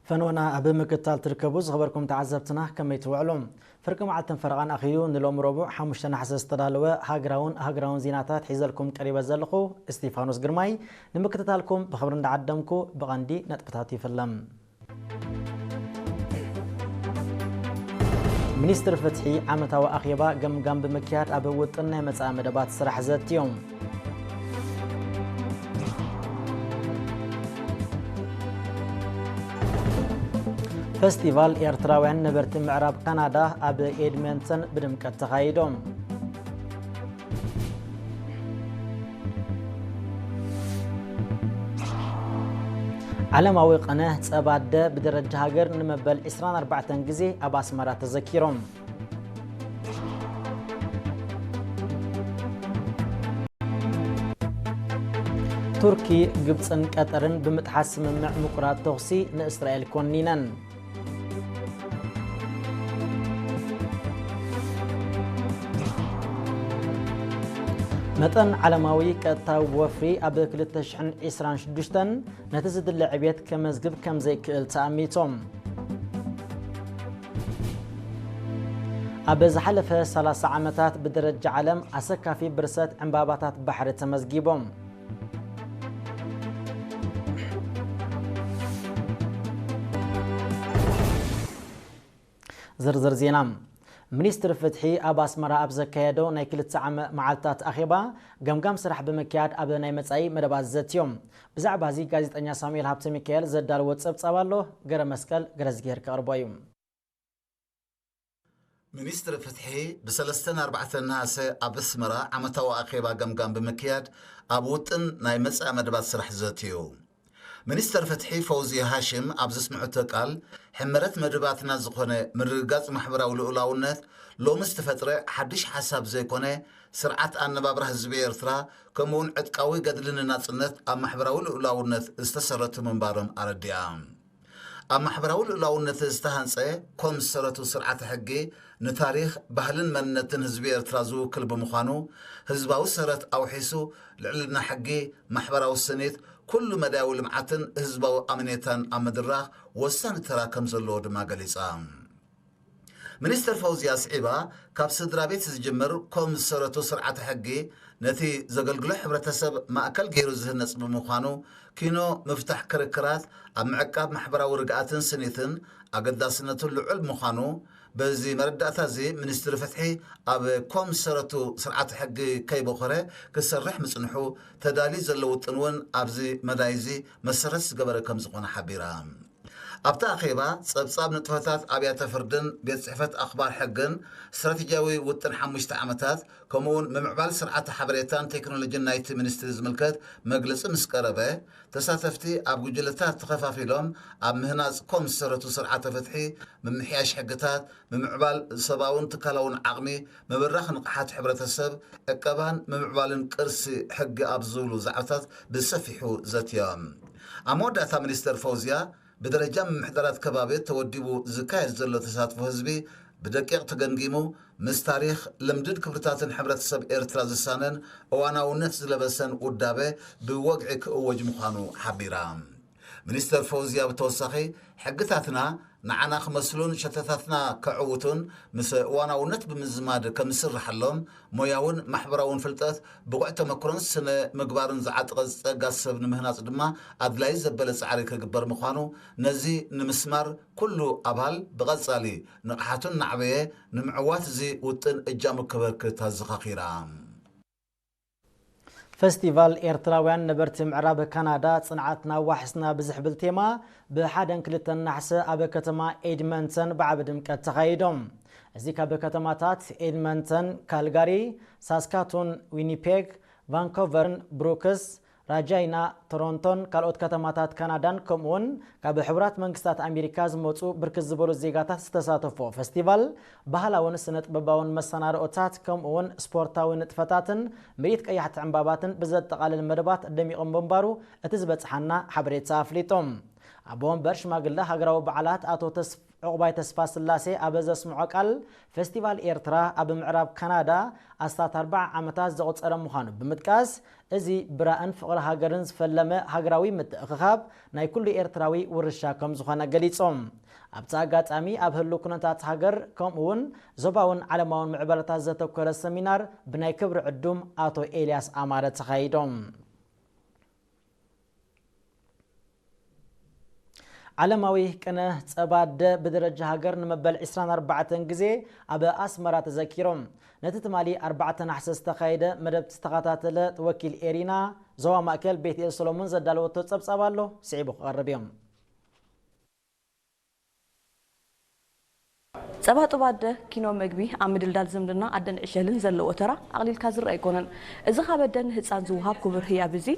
ፈንወና ኣብ ምክትታል ትርከቡ ዝኸበርኩም ተዓዘብትና ከመይ ትውዕሉ? ፍርቂ መዓልትን ፈረቓን ኣኺሉ ንሎሚ ረቡዕ ሓሙሽተ ነሓሰ ዝተዳለወ ሃገራውን ሃገራውን ዜናታት ሒዘልኩም ቀሪበ ዘለኹ እስቲፋኖስ ግርማይ። ንምክትታልኩም ብኽብሪ እንዳዓደምኩ ብቐንዲ ነጥብታት ይፍለም። ሚኒስትሪ ፍትሒ ዓመታዊ ኣኼባ ገምጋም ብምክያድ ኣብ ውጥን ናይ መጻኢ መደባት ስራሕ ዘትዮም። ፈስቲቫል ኤርትራውያን ነበርቲ ምዕራብ ካናዳ ኣብ ኤድመንተን ብድምቀት ተኻይዶም። ዓለማዊ ቅነ ጸባ ኣደ ብደረጃ ሃገር ንመበል ዕስራን ኣርባዕተን ግዜ ኣብ ኣስመራ ተዘኪሮም። ቱርኪ፣ ግብጽን ቀጠርን ብምጥሓስ ስምምዕ ምቁራጽ ተኹሲ ንእስራኤል ኮኒነን። መጠን ዓለማዊ ቀጥታዊ ወፍሪ ኣብ ክልተ ሽሕን ዕስራን ሽዱሽተን ነቲ ዝድለ ዕብየት ከመዝግብ ከም ዘይክእል ተኣሚቶም። ኣብ ዝሓለፈ ሰላሳ ዓመታት ብደረጃ ዓለም ኣሰካፊ ብርሰት ዕምባባታት ባሕሪ ተመዝጊቦም። ዝርዝር ዜና። ሚኒስትሪ ፍትሒ ኣብ ኣስመራ ኣብ ዘካየዶ ናይ ክልተ ዓመ-፣ መዓልታት ኣኼባ ገምጋም ስራሕ ብምክያድ ኣብ ናይ መጻኢ መደባት ዘትዮም። ብዛዕባ እዚ ጋዜጠኛ ሳሙኤል ሃብተ ሚካኤል ዘዳለዎ ጸብጻብ ኣሎ፣ ገረ መስቀል ገረዝግሄር ከቕርቦ እዩ። ሚኒስትሪ ፍትሒ ብሰለስተን ኣርባዕተን ነሃሰ ኣብ ኣስመራ ዓመታዊ ኣኼባ ገምጋም ብምክያድ ኣብ ውጥን ናይ መጻኢ መደባት ስራሕ ዘትዩ። ሚኒስተር ፍትሒ ፈውዝያ ሃሽም ኣብ ዘስምዐቶ ቃል፣ ሕመረት መደባትና ዝኾነ ምርግጋጽ ማሕበራዊ ልኡላውነት ሎሚ ዝተፈጥረ ሓድሽ ሓሳብ ዘይኮነ፣ ስርዓት ኣነባብራ ህዝቢ ኤርትራ ከምኡውን ዕጥቃዊ ገድሊ ንናጽነት ኣብ ማሕበራዊ ልኡላውነት ዝተሰረቱ ምንባሮም ኣረዲኣ። ኣብ ማሕበራዊ ልኡላውነት ዝተሃንጸ ኮም ዝሰረቱ ስርዓተ ሕጊ ንታሪኽ፣ ባህልን መንነትን ህዝቢ ኤርትራ ዝውክል ብምዃኑ፣ ህዝባዊ ሰረት ኣውሒሱ ልዕልና ሕጊ፣ ማሕበራዊ ስኒት፣ ኩሉ መዳያዊ ልምዓትን ህዝባዊ ኣመኔታን ኣብ ምድራኽ ወሳኒ ተራ ከም ዘለዎ ድማ ገሊጻ። ሚኒስተር ፈውዝያ ኣስዒባ፣ ካብ ስድራ ቤት ዝጅምር ኮም ዝሰረቱ ስርዓተ ሕጊ ነቲ ዘገልግሎ ሕብረተሰብ ማእከል ገይሩ ዝህነጽ ብምዃኑ፣ ኪኖ ምፍታሕ ክርክራት ኣብ ምዕቃብ ማሕበራዊ ርግኣትን ስኒትን ኣገዳስነቱ ልዑል ምዃኑ፣ በዚ መረዳእታ እዚ ሚኒስትሪ ፍትሒ ኣብ ኮም ዝሰረቱ ስርዓተ ሕጊ ከይበኾረ ክሰርሕ ምጽንሑ፣ ተዳልዩ ዘሎ ውጥን እውን ኣብዚ መዳይ እዚ መሰረት ዝገበረ ከም ዝኾነ ሓቢራ። ኣብቲ ኣኼባ፣ ጸብጻብ ንጥፈታት ኣብያተ ፍርድን ቤት ጽሕፈት ኣኽባር ሕግን፣ ስትራቴጂያዊ ውጥን ሓሙሽተ ዓመታት፣ ከምኡውን ምምዕባል ስርዓተ ሓበሬታን ቴክኖሎጂን ናይቲ ሚኒስትሪ ዝምልከት መግለጺ ምስ ቀረበ፣ ተሳተፍቲ ኣብ ጉጅለታት ተኸፋፊሎም ኣብ ምህናጽ ኮም ዝሰረቱ ስርዓተ ፍትሒ፣ ምምሕያሽ ሕግታት፣ ምምዕባል ሰብኣውን ትካላውን ዓቕሚ፣ ምብራኽ ንቕሓት ሕብረተሰብ፣ ዕቀባን ምምዕባልን ቅርሲ ሕጊ ኣብ ዝብሉ ዛዕባታት ብሰፊሑ ዘትዮም። ኣብ መወዳእታ ሚኒስተር ፈውዝያ፣ ብደረጃ ምምሕዳራት ከባቢ ተወዲቡ ዝካየድ ዘሎ ተሳትፎ ህዝቢ ብደቂቕ ተገምጊሙ፣ ምስ ታሪኽ፣ ልምድን ክብርታትን ሕብረተሰብ ኤርትራ ዝሳነን እዋናውነት ዝለበሰን ውዳበ ብወግዒ ክእወጅ ምዃኑ ሓቢራ። ሚኒስተር ፈውዝያ ብተወሳኺ፣ ሕግታትና ንዓና ክመስሉን ሸተታትና ከዕውቱን ምስ እዋናውነት ብምዝማድ ከም ዝስርሓሎም፣ ሞያውን ማሕበራውን ፍልጠት፣ ብቑዕ ተመክሮን ስነ ምግባርን ዝዓጠቐ ጸጋ ሰብ ንምህናጽ ድማ ኣድላዪ ዘበለ ጻዕሪ ክግበር ምዃኑ፣ ነዚ ንምስማር ኩሉ ኣባል ብቐጻሊ ንቕሓቱ እናዕበየ ንምዕዋት እዚ ውጥን እጃሙ ከበርክት ኣዘኻኺራ። ፈስቲቫል ኤርትራውያን ነበርቲ ምዕራብ ካናዳ፣ ጽንዓትና ዋሕስና ብዝሕብል ቴማ፣ ብሓደን ክልተን ናሕሰ ኣብ ከተማ ኤድመንተን ብዓቢ ድምቀት ተኻይዶም። እዚ ካብ ከተማታት ኤድመንተን፣ ካልጋሪ፣ ሳስካቱን፣ ዊኒፔግ፣ ቫንኮቨርን፣ ብሩክስ፣ ራጃይና፣ ቶሮንቶን ካልኦት ከተማታት ካናዳን ከምኡውን ካብ ሕቡራት መንግስታት ኣሜሪካ ዝመጹ ብርክት ዝበሉ ዜጋታት ዝተሳተፎ ፈስቲቫል፣ ባህላውን ስነ ጥበባውን መሰናድኦታት ከምኡውን ስፖርታዊ ንጥፈታትን ምርኢት ቀያሕቲ ዕምባባትን ብዘጠቓልል መደባት ደሚቑ ምንባሩ እቲ ዝበጽሓና ሓበሬታ ኣፍሊጡ። ኣቦ ወንበር ሽማግለ ሃገራዊ በዓላት ኣቶ ተስፍ ዑቕባይ ተስፋስላሴ ኣብ ዘስምዖ ቃል፣ ፌስቲቫል ኤርትራ ኣብ ምዕራብ ካናዳ ኣስታት ኣርብዓ ዓመታት ዘቑጸረ ምዃኑ ብምጥቃስ፣ እዚ ብራእን ፍቕሪ ሃገርን ዝፈለመ ሃገራዊ ምትእኽኻብ ናይ ኩሉ ኤርትራዊ ውርሻ ከም ዝኾነ ገሊጾም። ኣብቲ ኣጋጣሚ ኣብ ህሉው ኩነታት ሃገር ከምኡ እውን ዞባውን ዓለማውን ምዕባለታት ዘተኮረ ሰሚናር ብናይ ክብሪ ዕዱም ኣቶ ኤልያስ ኣማረ ተኻይዶም። ዓለማዊ ቅነ ጸባ ኣደ ብደረጃ ሃገር ንመበል ዕስራን ኣርባዕተን ግዜ ኣብ ኣስመራ ተዘኪሮም። ነቲ ትማሊ ኣርባዕተ ነሓሰ ዝተኻየደ መደብ ዝተኸታተለ ወኪል ኤሪና ዞባ ማእከል ቤትኤል ሰሎሞን ዘዳለወቶ ጸብጻብ ኣሎ፣ ስዒቡ ክቐርብ እዮም። ጸባጥባ ኣደ ኪኖ መግቢ ኣብ ምድልዳል ዝምድና ኣደን ዕሸልን ዘለዎ ተራ ኣቕሊልካ ዝረኣ ኣይኮነን። እዚ ካብ ኣደ ንህጻን ዝወሃብ ክቡር ህያብ እዚ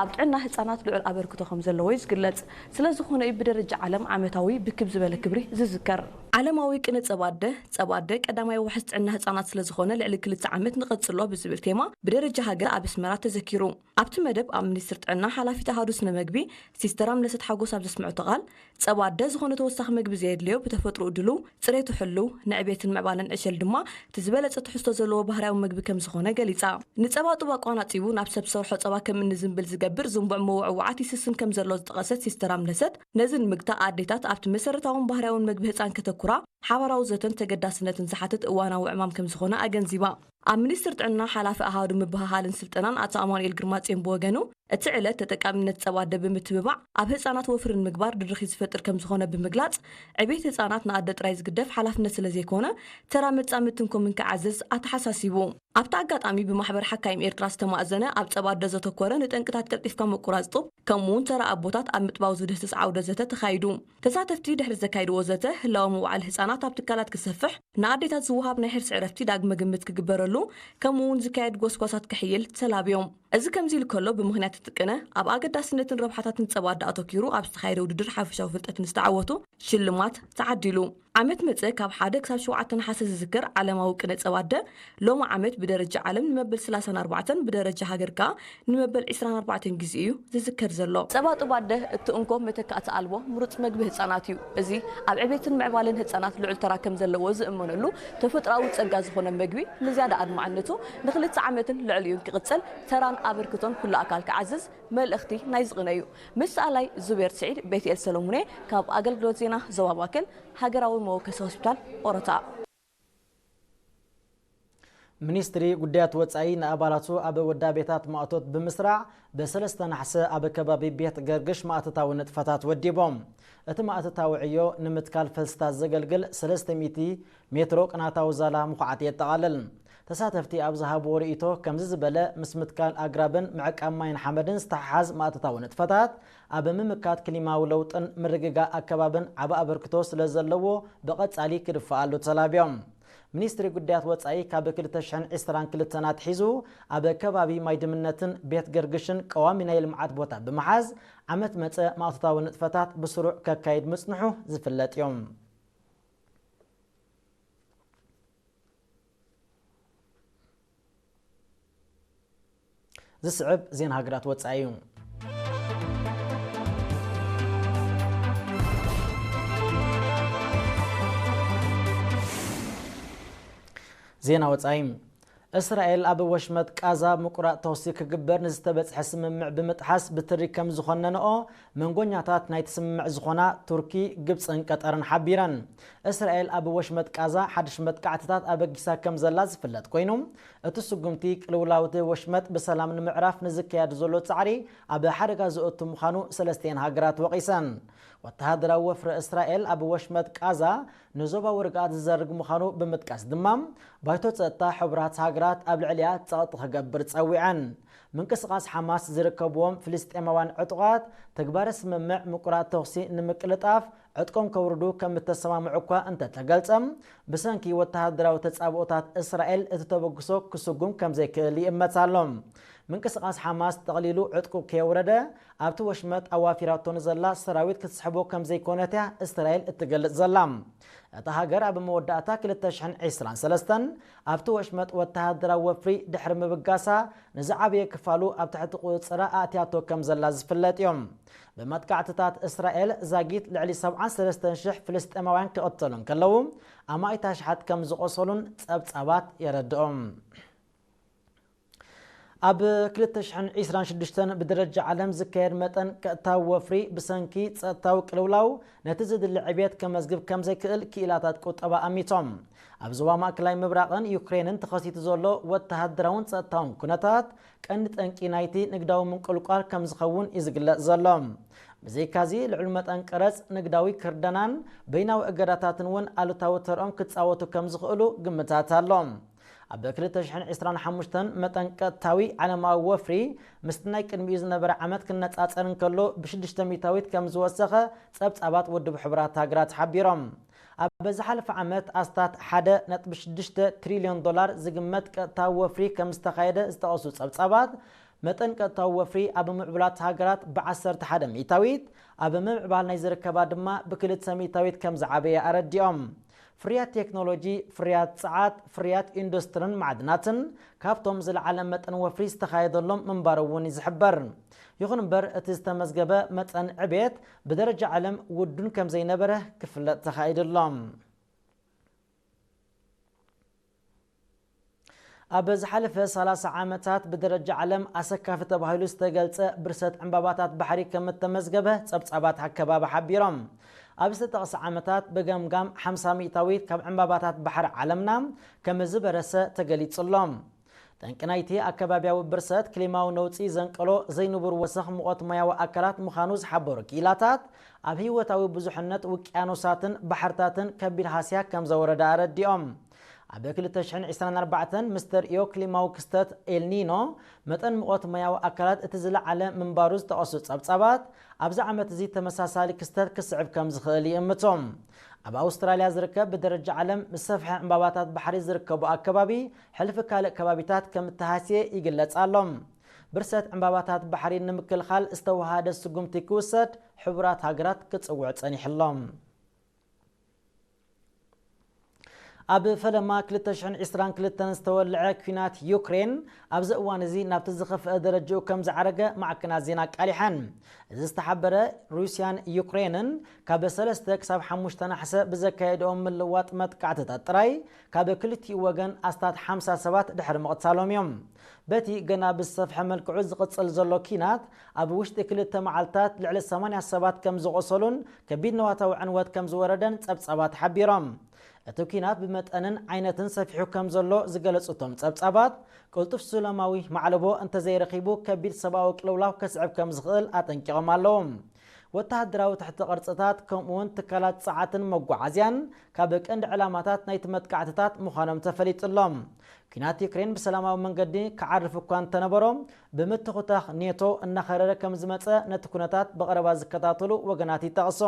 ኣብ ጥዕና ህጻናት ልዑል ኣበርክቶ ከም ዘለዎ እዩ ዝግለጽ። ስለ ዝኾነ እዩ ብደረጃ ዓለም ዓመታዊ ብክብ ዝበለ ክብሪ ዝዝከር። ዓለማዊ ቅነ ጸባ ኣደ፣ ጸባ ኣደ ቀዳማይ ዋሕስ ጥዕና ህጻናት ስለ ዝኾነ ልዕሊ ክልተ ዓመት ንቐጽሎ ብዝብል ቴማ ብደረጃ ሃገር ኣብ ኣስመራ ተዘኪሩ። ኣብቲ መደብ ኣብ ሚኒስትር ጥዕና ሓላፊት ኣሃዱ ስነ መግቢ ሲስተር ኣምለሰት ሓጎስ ኣብ ዘስምዐቶ ቃል፣ ጸባ ኣደ ዝኾነ ተወሳኺ መግቢ ዘየድልዮ ብተፈጥሮኡ ድሉው፣ ጽሬቱ ሕሉው፣ ንዕቤትን ምዕባለን ዕሸል ድማ እቲ ዝበለጸ ትሕዝቶ ዘለዎ ባህርያዊ መግቢ ከም ዝኾነ ገሊጻ። ንጸባ ጡብ ኣቋናጺቡ ናብ ሰብ ዝሰርሖ ጸባ ከም እኒ ዝንብል ዝገብር ዝንቡዕ ምውዕዋዓት ይስስን ከም ዘሎ ዝጠቐሰት ሲስተር ኣምለሰት፣ ነዚ ንምግታእ ኣዴታት ኣብቲ መሰረታውን ባህርያውን መግቢ ህጻን ከተኩራ ሓባራዊ ዘተን ተገዳስነትን ዝሓትት እዋናዊ ዕማም ከም ዝኾነ ኣገንዚባ። ኣብ ሚኒስትር ጥዕና ሓላፊ ኣሃዱ ምብህሃልን ስልጠናን ኣቶ ኣማኑኤል ግርማጽዮን ብወገኑ፣ እቲ ዕለት ተጠቃሚነት ጸባ ኣደ ብምትብባዕ ኣብ ህጻናት ወፍሪ ንምግባር ድርኺት ዝፈጥር ከም ዝኾነ ብምግላጽ፣ ዕቤት ህጻናት ንኣደ ጥራይ ዝግደፍ ሓላፍነት ስለ ዘይኮነ፣ ተራ መጻምድትን ኮምን ክዓዝዝ ኣተሓሳሲቡ። ኣብቲ ኣጋጣሚ ብማሕበር ሓካይም ኤርትራ ዝተማእዘነ ኣብ ጸባ ኣደ ዘተኮረ ንጠንቅታት ቀልጢፍካ ምቁራጽ ጡብ፣ ከምኡ እውን ተራ ኣቦታት ኣብ ምጥባው ዝድህስስ ዓውደ ዘተ ተኻይዱ። ተሳተፍቲ ድሕሪ ዘካይድዎ ዘተ፣ ህላወ ምውዓል ህጻናት ኣብ ትካላት ክሰፍሕ፣ ንኣዴታት ዝወሃብ ናይ ሕርሲ ዕረፍቲ ዳግመ ግምት ክግበረሉ፣ ከምኡ እውን ዝካየድ ጎስጓሳት ክሕይል ተላብዮም። እዚ ከምዚ ኢሉ ከሎ፣ ብምኽንያት እቲ ቅነ ኣብ ኣገዳስነትን ረብሓታትን ጸባ ኣደ ኣተኪሩ ኣብ ዝተኻየደ ውድድር ሓፈሻዊ ፍልጠት ንዝተዓወቱ ሽልማት ተዓዲሉ። ዓመት መጸ ካብ ሓደ ክሳብ ሸውዓተ ነሓሰ ዝዝከር ዓለማዊ ቅነ ጸባ ኣደ፣ ሎሚ ዓመት ብደረጃ ዓለም ንመበል ሰላሳን ኣርባዕተን፣ ብደረጃ ሃገር ከኣ ንመበል ዕስራን ኣርባዕተን ግዜ እዩ ዝዝከር ዘሎ። ጸባ ጡብ ኣደ እቲ እንኮ መተካእቲ ኣልቦ ምሩጽ መግቢ ህጻናት እዩ። እዚ ኣብ ዕቤትን ምዕባለን ህጻናት ልዑል ተራ ከም ዘለዎ ዝእመነሉ ተፈጥሮኣዊ ጸጋ ዝኾነ መግቢ ንዝያዳ ኣድማዕነቱ ንኽልተ ዓመትን ልዕሊኡን ክቕጽል ተራን ኣበርክቶን ኩሉ ኣካል ክዓዝዝ መልእኽቲ ናይዚ ቅነ እዩ። ምስ ሰኣላይ ዙቤር ስዒድ፣ ቤትኤል ሰለሙኔ ካብ ኣገልግሎት ዜና ዞባ ማእከል ሃገራዊ መወከሲ ሆስፒታል ኦሮታ። ሚኒስትሪ ጉዳያት ወጻኢ ንኣባላቱ ኣብ ወዳቤታት ማእቶት ብምስራዕ ብሰለስተ ነሓሰ ኣብ ከባቢ ቤት ገርግሽ ማእቶታዊ ንጥፈታት ወዲቦም። እቲ ማእቶታዊ ዕዮ ንምትካል ፈልስታት ዘገልግል ሰለስተ ሚእቲ ሜትሮ ቅናታዊ ዛላ ምኹዓት የጠቓልል። ተሳተፍቲ ኣብ ዝሃብዎ ርእይቶ ከምዚ ዝበለ ምስ ምትካል ኣግራብን ምዕቃብ ማይን ሓመድን ዝተሓሓዝ ማእቶታዊ ንጥፈታት ኣብ ምምካት ክሊማዊ ለውጥን ምርግጋእ ኣከባብን ዓቢ ኣበርክቶ ስለ ዘለዎ ብቐጻሊ ክድፈኣሉ ተላብዮም። ሚኒስትሪ ጉዳያት ወጻኢ ካብ ክልተ ሽሕን ዕስራን ክልተን ኣትሒዙ ኣብ ከባቢ ማይ ድምነትን ቤት ገርግሽን ቀዋሚ ናይ ልምዓት ቦታ ብምሓዝ ዓመት መጸ ማእቶታዊ ንጥፈታት ብስሩዕ ከካይድ ምጽንሑ ዝፍለጥ እዮም። ዝስዕብ ዜና ሃገራት ወጻኢ እዩ። ዜና ወጻኢ። እስራኤል ኣብ ወሽመጥ ቃዛ ምቁራጽ ተኹሲ ክግበር ንዝተበጽሐ ስምምዕ ብምጥሓስ ብትሪ ከም ዝኾነንኦ መንጎኛታት ናይቲ ስምምዕ ዝኾና ቱርኪ፣ ግብጽን ቀጠርን ሓቢረን። እስራኤል ኣብ ወሽመጥ ቃዛ ሓድሽ መጥቃዕትታት ኣበጊሳ ከም ዘላ ዝፍለጥ ኮይኑ፣ እቲ ስጉምቲ ቅልውላው እቲ ወሽመጥ ብሰላም ንምዕራፍ ንዝካየድ ዘሎ ጻዕሪ ኣብ ሓደጋ ዘእቱ ምዃኑ ሰለስቲኤን ሃገራት ወቒሰን። ወተሃደራዊ ወፍሪ እስራኤል ኣብ ወሽመጥ ቃዛ ንዞባዊ ርግኣት ዝዘርግ ምዃኑ ብምጥቃስ ድማ፣ ባይቶ ጸጥታ ሕቡራት ሃገራት ኣብ ልዕሊኣ ጸቕጢ ክገብር ጸዊዐን። ምንቅስቓስ ሓማስ ዝርከብዎም ፍልስጤማውያን ዕጡቓት፣ ተግባረ ስምምዕ ምቁራጽ ተኹሲ ንምቅልጣፍ ዕጥቆም ከውርዱ ከም እተሰማምዑ እኳ እንተተገልጸ፣ ብሰንኪ ወተሃደራዊ ተጻብኦታት እስራኤል እቲ ተበግሶ ክስጉም ከም ዘይክእል ይእመት ኣሎ። ምንቅስቓስ ሓማስ ጠቕሊሉ ዕጥቁ ከየውረደ ኣብቲ ወሽመጥ ኣዋፊራቶ ንዘላ ሰራዊት ክትስሕቦ ከም ዘይኮነት እያ እስራኤል እትገልጽ ዘላ። እታ ሃገር ኣብ መወዳእታ ክልተ ሽሕን ዕስራን ሰለስተን ኣብቲ ወሽመጥ ወተሃደራዊ ወፍሪ ድሕሪ ምብጋሳ ንዝዓበየ ክፋሉ ኣብ ትሕቲ ቁጽጽራ ኣእትያቶ ከም ዘላ ዝፍለጥ እዩ። ብመጥቃዕትታት እስራኤል ዛጊት ልዕሊ ሰብዓን ሰለስተን ሽሕ ፍልስጤማውያን ክቕተሉ እንከለዉ ኣማኢት ኣሽሓት ከም ዝቖሰሉን ጸብጻባት የረድኦም። ኣብ ክልተ ሽሕን ዕስራን ሽዱሽተን ብደረጃ ዓለም ዝካየድ መጠን ቀጥታዊ ወፍሪ ብሰንኪ ጸጥታዊ ቅልውላው ነቲ ዝድለ ዕብየት ከመዝግብ ከም ዘይክእል ክኢላታት ቁጠባ ኣሚቶም። ኣብ ዞባ ማእከላይ ምብራቕን ዩክሬንን ተኸሲቱ ዘሎ ወተሃደራውን ጸጥታውን ኩነታት ቀንዲ ጠንቂ ናይቲ ንግዳዊ ምንቁልቋል ከም ዝኸውን እዩ ዝግለጽ ዘሎ። ብዘይካዚ ልዑል መጠን ቀረጽ፣ ንግዳዊ ክርደናን በይናዊ እገዳታትን እውን ኣሉታዊ ተርኦም ክጻወቱ ከም ዝኽእሉ ግምታት ኣሎ። ኣብ ክልተ ሽሕን ዕስራን ሓሙሽተን መጠን ቀጥታዊ ዓለማዊ ወፍሪ ምስቲ ናይ ቅድሚኡ ዝነበረ ዓመት ክነጻጸር እንከሎ ብሽዱሽተ ሚእታዊት ከም ዝወሰኸ ጸብጻባት ውድብ ሕቡራት ሃገራት ሓቢሮም። ኣብ ዝሓለፈ ዓመት ኣስታት ሓደ ነጥቢ ሽዱሽተ ትሪልዮን ዶላር ዝግመት ቀጥታዊ ወፍሪ ከም ዝተኻየደ ዝጠቐሱ ጸብጻባት፣ መጠን ቀጥታዊ ወፍሪ ኣብ ምዕቡላት ሃገራት ብዓሰርተ ሓደ ሚእታዊት፣ ኣብ ምምዕባል ናይ ዝርከባ ድማ ብክልተ ሚእታዊት ከም ዝዓበየ ኣረዲኦም። ፍርያት ቴክኖሎጂ፣ ፍርያት ጸዓት፣ ፍርያት ኢንዱስትርን ማዕድናትን ካብቶም ዝለዓለ መጠን ወፍሪ ዝተኻየደሎም ምንባሩ እውን እዩ ዝሕበር። ይኹን እምበር፣ እቲ ዝተመዝገበ መጠን ዕብየት ብደረጃ ዓለም ውዱን ከም ዘይነበረ ክፍለጥ ተኻኢዱ ኣሎ። ኣብ ዝሓለፈ ሰላሳ ዓመታት ብደረጃ ዓለም ኣሰካፊ ተባሂሉ ዝተገልጸ ብርሰት ዕምባባታት ባሕሪ ከም እተመዝገበ ጸብጻባት ኣከባቢ ሓቢሮም። ኣብ ዝተጠቕሰ ዓመታት ብገምጋም ሓምሳ ሚእታዊት ካብ ዕምባባታት ባሕሪ ዓለምና ከም ዝበረሰ ተገሊጹ ኣሎ። ጠንቂ ናይቲ ኣከባብያዊ ብርሰት ክሊማዊ ነውጺ ዘንቀሎ ዘይንቡር ወሰኽ ሙቐት ማያዊ ኣካላት ምዃኑ ዝሓበሩ ክኢላታት፣ ኣብ ህይወታዊ ብዙሕነት ውቅያኖሳትን ባሕርታትን ከቢድ ሃስያ ከም ዘወረደ ኣረዲኦም። ኣብ ክልተ ሽሕን ዕስራን ኣርባዕተን ምስ ተርእዮ ክሊማዊ ክስተት ኤልኒኖ፣ መጠን ሙቐት ማያዊ ኣካላት እቲ ዝለዓለ ምንባሩ ዝጠቐሱ ጸብጻባት፣ ኣብዚ ዓመት እዚ ተመሳሳሊ ክስተት ክስዕብ ከም ዝኽእል ይእምቱ። ኣብ ኣውስትራልያ ዝርከብ ብደረጃ ዓለም ምስ ሰፍሐ ዕምባባታት ባሕሪ ዝርከቡ ኣከባቢ፣ ሕልፊ ካልእ ከባቢታት ከም እተሃስየ ይግለጽ ኣሎ። ብርሰት ዕምባባታት ባሕሪ ንምክልኻል ዝተወሃደ ስጉምቲ ክውሰድ ሕቡራት ሃገራት ክጽውዕ ጸኒሑ ኣሎ። ኣብ ፈለማ ክልተ ሽሕን ዕስራን ክልተን ዝተወልዐ ኲናት ዩክሬን፣ ኣብዚ እዋን እዚ ናብቲ ዝኸፍአ ደረጃኡ ከም ዝዓረገ ማዕከናት ዜና ኣቃሊሐን። እዚ ዝተሓበረ፣ ሩስያን ዩክሬንን ካብ ሰለስተ ክሳብ ሓሙሽተ ናሕሰ ብዘካየድኦም ምልዋጥ መጥቃዕትታት ጥራይ፣ ካብ ክልቲኡ ወገን ኣስታት ሓምሳ ሰባት ድሕሪ ምቕታሎም እዮም። በቲ ገና ብዝሰፍሐ መልክዑ ዝቕጽል ዘሎ ኲናት፣ ኣብ ውሽጢ ክልተ መዓልታት ልዕሊ ሰማንያ ሰባት ከም ዝቖሰሉን ከቢድ ንዋታዊ ዕንወት ከም ዝወረደን ጸብጻባት ሓቢሮም። እቲ ኲናት ብመጠንን ዓይነትን ሰፊሑ ከም ዘሎ ዝገለጹ እቶም ጸብጻባት፣ ቅልጡፍ ሰላማዊ ማዕለቦ እንተዘይረኺቡ ከቢድ ሰብኣዊ ቅልውላው ከስዕብ ከም ዝኽእል ኣጠንቂቖም ኣለዉ። ወተሃደራዊ ትሕቲ ቅርጽታት ከምኡውን ትካላት ጸዓትን መጓዓዝያን ካብ ቀንዲ ዕላማታት ናይቲ መጥቃዕትታት ምዃኖም ተፈሊጡ ኣሎ። ኲናት ዩክሬን ብሰላማዊ መንገዲ ክዓርፍ እኳ እንተነበሮ፣ ብምትኹታኽ ኔቶ እናኸረረ ከም ዝመጸ ነቲ ኩነታት ብቐረባ ዝከታተሉ ወገናት ይጠቕሱ።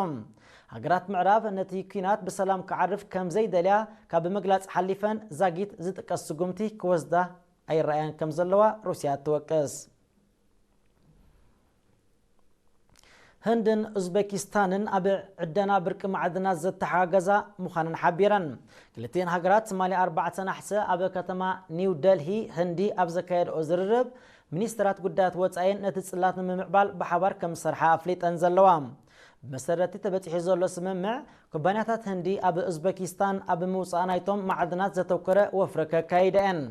ሃገራት ምዕራብ ነቲ ኲናት ብሰላም ክዓርፍ ከም ዘይደልያ ካብ ምግላጽ ሓሊፈን፣ ዛጊት ዝጥቀስ ስጉምቲ ክወስዳ ኣይረኣያን ከም ዘለዋ ሩስያ ትወቅስ። ህንድን ኡዝቤኪስታንን ኣብ ዕደና ብርቂ ማዕድናት ዘተሓጋገዛ ምዃነን ሓቢረን። ክልቲኤን ሃገራት ትማሊ ኣርባዕተ ናሕሰ ኣብ ከተማ ኒው ደልሂ ህንዲ ኣብ ዘካየድኦ ዝርርብ፣ ሚኒስትራት ጉዳያት ወጻኢን ነቲ ጽላት ንምምዕባል ብሓባር ከም ዝሰርሓ ኣፍሊጠን ዘለዋ። ብመሰረቲ ተበጺሑ ዘሎ ስምምዕ፣ ኩባንያታት ህንዲ ኣብ ኡዝቤኪስታን ኣብ ምውጻእ ናይቶም ማዕድናት ዘተኮረ ወፍሪ ከካይዳ እየን።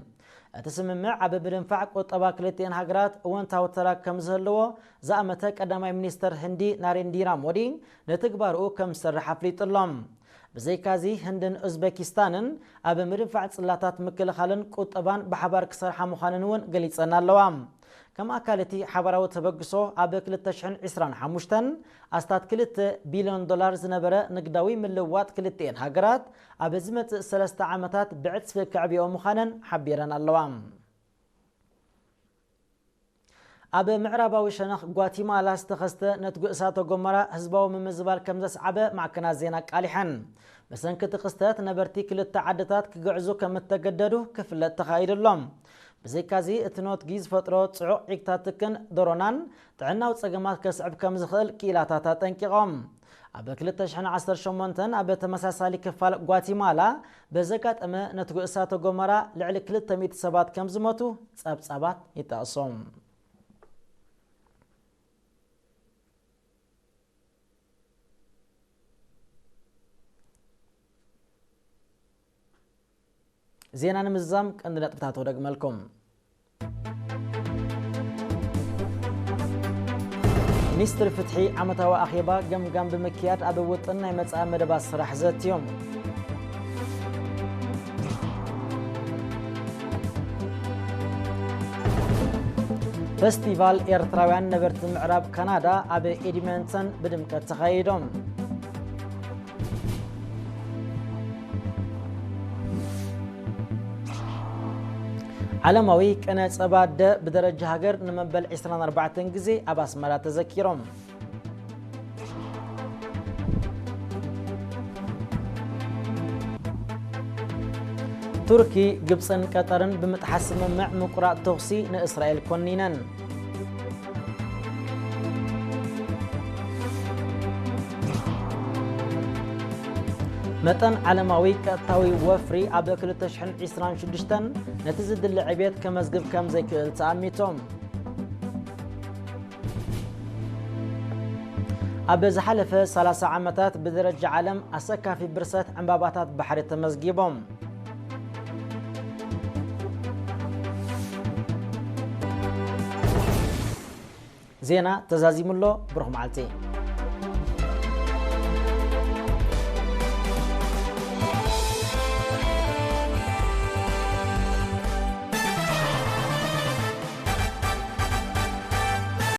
እቲ ስምምዕ ኣብ ምድንፋዕ ቁጠባ ክልቲኤን ሃገራት እወንታዊ ተራ ከም ዝህልዎ ዝኣመተ ቀዳማይ ሚኒስተር ህንዲ ናሬንዲራ ሞዲ ንትግባርኡ ከም ዝሰርሕ ኣፍሊጡ ኣሎ። ብዘይካዚ ህንድን ኡዝቤኪስታንን ኣብ ምድንፋዕ ጽላታት ምክልኻልን ቁጠባን ብሓባር ክሰርሓ ምዃነን እውን ገሊጸን ኣለዋ። ከም ኣካል እቲ ሓባራዊ ተበግሶ ኣብ ክልተ ሽሕን ዕስራን ሓሙሽተን ኣስታት ክልተ ቢልዮን ዶላር ዝነበረ ንግዳዊ ምልውዋጥ ክልቲኤን ሃገራት ኣብ ዝመጽእ ሰለስተ ዓመታት ብዕጽፊ ከዕብዮ ምዃነን ሓቢረን ኣለዋ። ኣብ ምዕራባዊ ሸነኽ ጓቲማላ ዝተኸስተ ነትጒ እሳተ ጎመራ ህዝባዊ ምምዝባል ከም ዘስዓበ ማዕከናት ዜና ኣቃሊሐን። ብሰንኪ እቲ ክስተት ነበርቲ ክልተ ዓድታት ክግዕዙ ከም እተገደዱ ክፍለጥ ተኻኢሉ ኣሎ። ብዘይካዚ እቲ ኖትጊ ዝፈጥሮ ጽዑቕ ዒግታት ትክን ዶሮናን ጥዕናዊ ጸገማት ከስዕብ ከም ዝኽእል ክኢላታት ኣጠንቂቖም። ኣብ ክልተ ሽሕን ዓሰርተ ሸሞንተን ኣብ ተመሳሳሊ ክፋል ጓቲማላ ብዘጋጠመ ነትጉ እሳተ ጎመራ ልዕሊ ክልተ ሚእቲ ሰባት ከም ዝሞቱ ጸብጻባት ይጠቕሱ። ዜና ንምዝዛም ቀንዲ ነጥብታት ወደግመልኩም። ሚኒስትሪ ፍትሒ ዓመታዊ ኣኼባ ገምጋም ብምክያድ ኣብ ውጥን ናይ መጻኢ መደባት ስራሕ ዘትዮም። ፈስቲቫል ኤርትራውያን ነበርቲ ምዕራብ ካናዳ ኣብ ኤድመንተን ብድምቀት ተኻይዶም። ዓለማዊ ቅነ ጸባ ኣደ ብደረጃ ሃገር ንመበል ዕስራን ኣርባዕተን ግዜ ኣብ ኣስመራ ተዘኪሮም። ቱርኪ፣ ግብጽን ቀጠርን ብምጥሓስ ስምምዕ ምቁራጽ ተኹሲ ንእስራኤል ኮኒነን። መጠን ዓለማዊ ቀጥታዊ ወፍሪ ኣብ ክልተ ሽሕን ዕስራን ሽዱሽተን ነቲ ዝድለ ዕብየት ከመዝግብ ከም ዘይክእል ተኣሚቶም። ኣብ ዝሓለፈ ሰላሳ ዓመታት ብደረጃ ዓለም ኣሰካፊ ብርሰት ዕምባባታት ባሕሪ ተመዝጊቦም። ዜና ተዛዚሙ ኣሎ። ብሩኽ መዓልቲ።